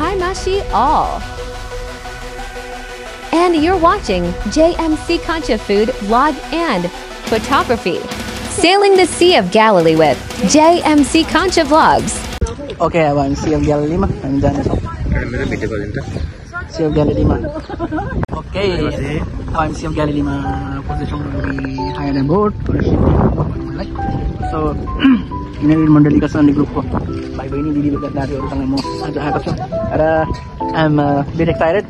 Haimashi all. And you're watching JMC Concha Food Vlog and Photography. Sailing the Sea of Galilee with JMC Concha Vlogs. Okay, अब हामी Sea of Galilee मा हामी जानेछौँ। Sea of Galilee मा। Okay, हामी Sea of Galilee मा पहुँचेछौँ। We hired a boat for a ship. So, यिनीहरू मण्डलीका सन्डे ग्रुपको भाइ बहिनी दिदी दाजुहरूसँग म आज आएको छु र I'm bit excited.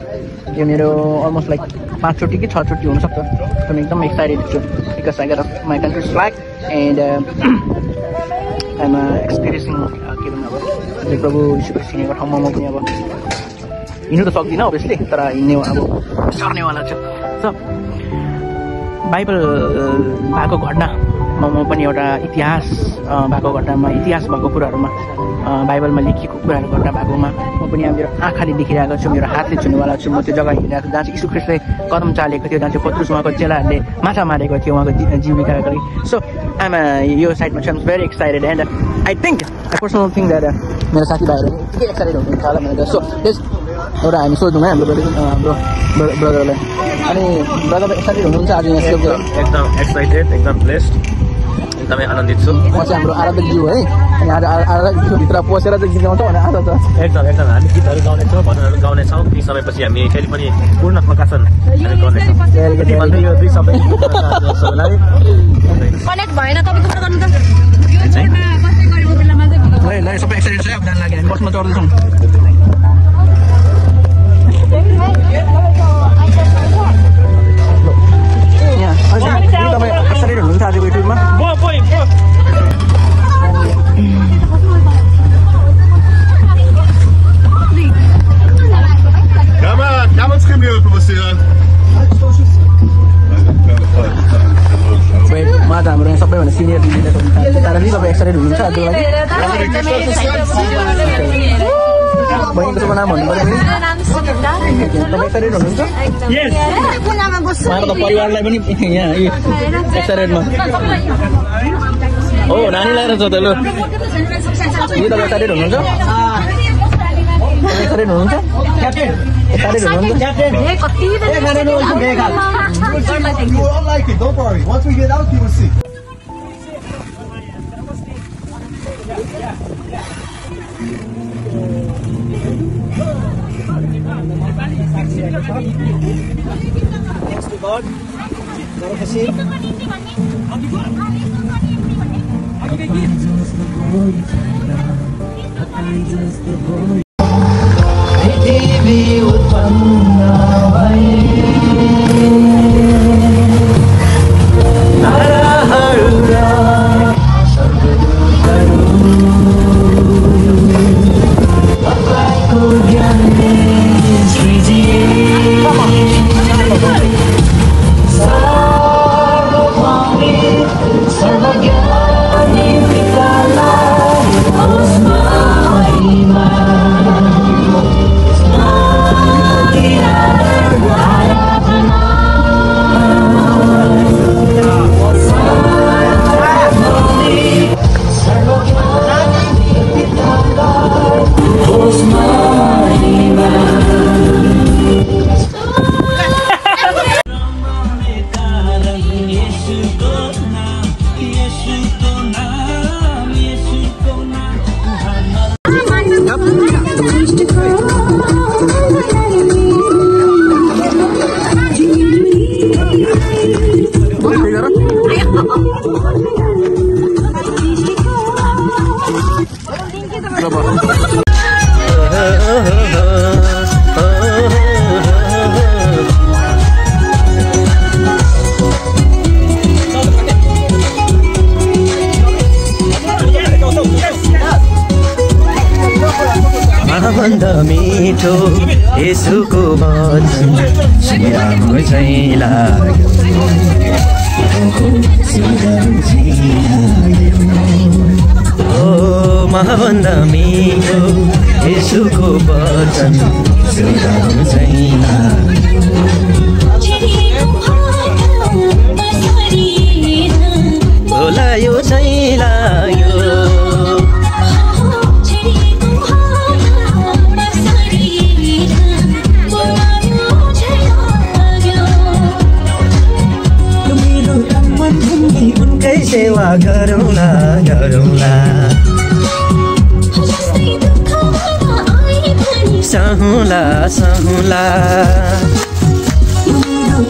यो मेरो almost like 5 चोटि कि 6 चोटि हुन सक्छ। So, म एकदम excited छु because I got my country's flag and I'm experiencing के भन्नु अब प्रभु यीशु ख्रीष्ट हिँडेको ठाउँमा म पनि अब हिँड्नु त सक्दिनँ obviously तर हिँड्ने अब चढ्नेवाला छु। So, बाइबल भएको घटना म पनि एउटा इतिहास भएको घटनामा इतिहास भएको कुराहरूमा बाइबलमा लेखिएको कुराहरू घटना भएकोमा म पनि अब मेरो आँखाले देखिरहेको छु, मेरो हातले छुनेवाला छु। म त्यो जग्गा हिँडिरहेको छु जहाँ चाहिँ यीशु ख्रीष्टले कदम चालेको थियो, जहाँ चाहिँ पत्रुस उहाँको चेलाहरूले माछा मारेको थियो उहाँको जीविकाका लागि। सो आइम यो साइडमा छु, I'm very excited and I think I personal think that मेरो साथीभाइहरू निकै एक्साइटेड हुनुहुन्छ होला भनेर। सो त्यस एउटा हामी सोध्छौँ है हाम्रो ब्रदरलाई। अनि ब्रदर एक्साइटेड हुनुहुन्छ आज यहाँ? एकदम एक्साइटेड, एकदम ब्लेस्ड, एकदमै आनन्दित छु। म चाहिँ हाम्रो आराधक ज्यू है, अनि आज आराधकभित्र पसेर चाहिँ गीत गाउँछौँ भने आज त एकदम हामी गीतहरू गाउनेछौँ, भजनहरू गाउनेछौँ। केही समयपछि हामी फेरि पनि पूर्ण प्रकाशन हामी गर्नेछौँ। यो दुई सबै कनेक्ट भएन तपाईकोबाट गर्नु त ल सबै एक्साइटेड छ अब जान लागि हामी बसमा चढ्दैछौँ। तपाईँ एक्साइटेड हुनुहुन्छ आजको युट्युबमा? Damals können wir provozieren. म त हाम्रो यहाँ सबैभन्दा सिनियर दिदीले तर पनि तपाईँ एक्साइटेड हुनुहुन्छ आजको लागि? बहिनीको शुभ नाम भन्नु पर्यो। तपाईँ एक्साइटेड हुनुहुन्छ? उहाँको परिवारलाई पनि यहाँ एक्साइटेडमा हो नानी लगाएर छ त ल। तपाईँ एक्साइटेड हुनुहुन्छ? एक्साइटेड हुनुहुन्छ? एक्साइटेड हुनुहुन्छ? You will like it, don't worry. Once we get out, you will see. Thanks to God. Terima kasih. मिठो येशूको वचन सुनिरहनु चाहिँ लाग्यो ओ महाभन्दा मिठो येशूको वचन सुनिरहनु चाहिँ लाग्यो होला यो चाहिँ लाग्यो सेवा गरौँला गरौँला सहौँला सहौँला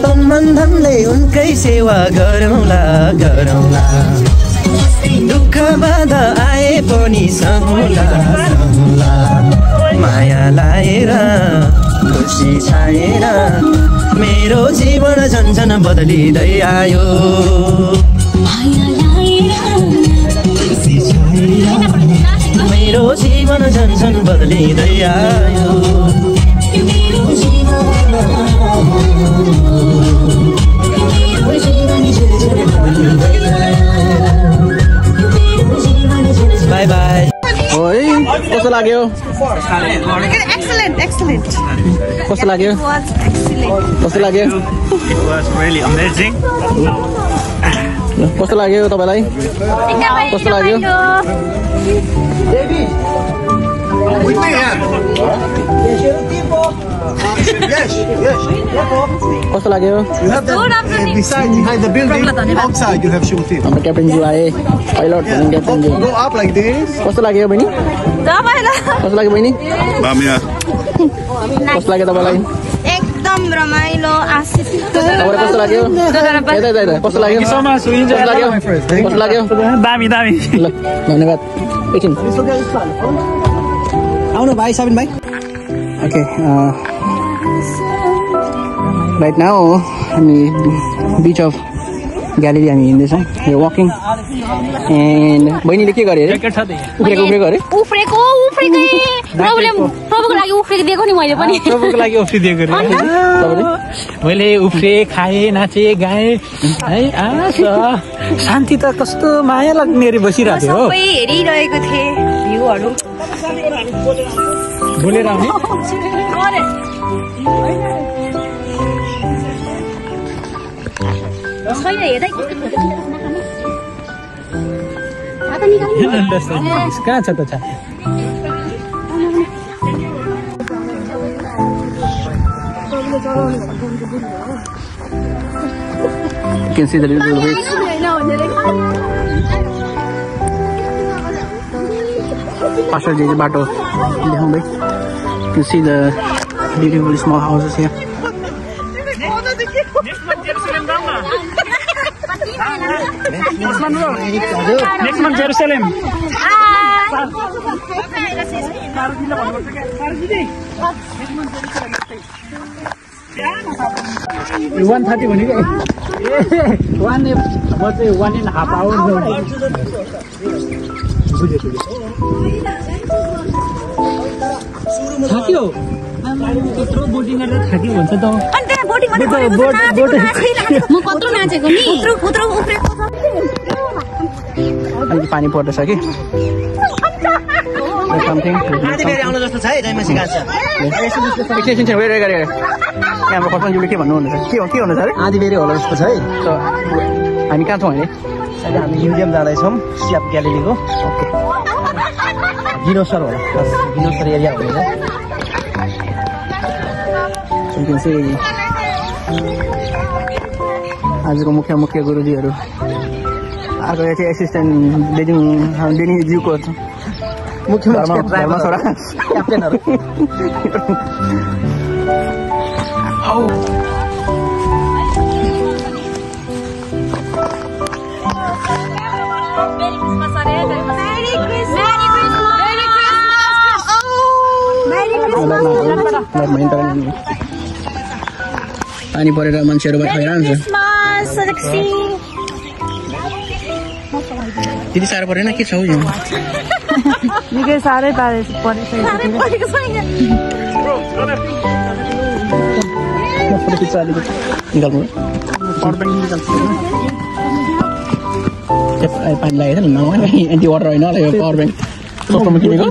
तन मन धनले उनकै सेवा गरौँला गरौँला दुःख बाधा आए पनि सहौँला सहौँला माया लाएर खुसी छाएर मेरो जीवन झन्झन बदलिँदै आयो मेरो जीवन झन्झन बदलिँदै आयो बाई बाई ओइ कस्तो लाग्यो Excellent, excellent. कस्तो लाग्यो It was excellent. कस्तो लाग्यो It was really amazing. कस्तो लाग्यो तपाईलाई कस्तो लाग्यो With me, yeah. Yes, yes. कस्तो लाग्यो You have that behind the building, outside you have shooting. हाम्रो क्याप्टेन जी आए पाइलट भन्ने captain G Go up like this. कस्तो लाग्यो बहिनी कस्तो लाग्यो बहिनी कस्तो लाग्यो तपाईलाई एकदम रमाइलो आशिष तपाईलाई कस्तो लाग्यो कस्तो लाग्यो कस्तो लाग्यो कस्तो लाग्यो दामी दामी ल धन्यवाद एकछिन आउनु भाइ साबिन भाइ ओके राइट नाउ हामी बिच अफ ग्यालेरी हामी हिँड्दैछौँ यो वकिङ एन्ड बहिनीले के गरे अरे उफ्रेको अरे उफ्रेको प्रभुको लागि उफ्रेको दिएको नि मैले पनि सबैको लागि उफ्री दिएको मैले उफ्रे खाएँ नाचेँ गाएँ है शान्ति त कस्तो माया लाग्ने अरे बसिरहेको थियो सबै हेरिरहेको थिएँ भ्यूहरू बोलेर आउने छैन हेर्दै कहाँ छ त You can see the little waves. Pastor J Bato. You can see the beautiful small houses here. Next month Jerusalem. One 30 भनेको 1.5 hour थाक्यो त्यत्रो बोटिङ गरेर थाक्यो भन्छ त अनि त्यहाँ बोटिङ म कत्रो नाचेको नि उफ्रेको अलिक पानी पर्दैछ कि समथिङ आउनु जस्तो छ है जयमसी गाछ एकछिन वेट गरे हाम्रो कस्टमरले के भन्नुहुँदैछ के हुँदैछ अरे आधी बेरी होला जस्तो छ है हामी कहाँ छौँ अहिले अहिले हामी म्युजियम जाँदैछौँ सियाप ग्यालेरीको ओके डिनोसर होला डिनोसर एरिया हो आजको मुख्य गुरुजीहरू अर्को यहाँ चाहिँ एसिस्टेन्ट डेनी ज्यूको मुख्य छोरा क्याप्टेनहरू पानी परेर मान्छेहरू हैरान छ त्यति साह्रो परेन के छ हौ यहाँ निकै साह्रै परेछ पानी लागेको छ नि एन्टी वाटर होइन होला यो पावर ब्याङ्क सस्तोमा किनेको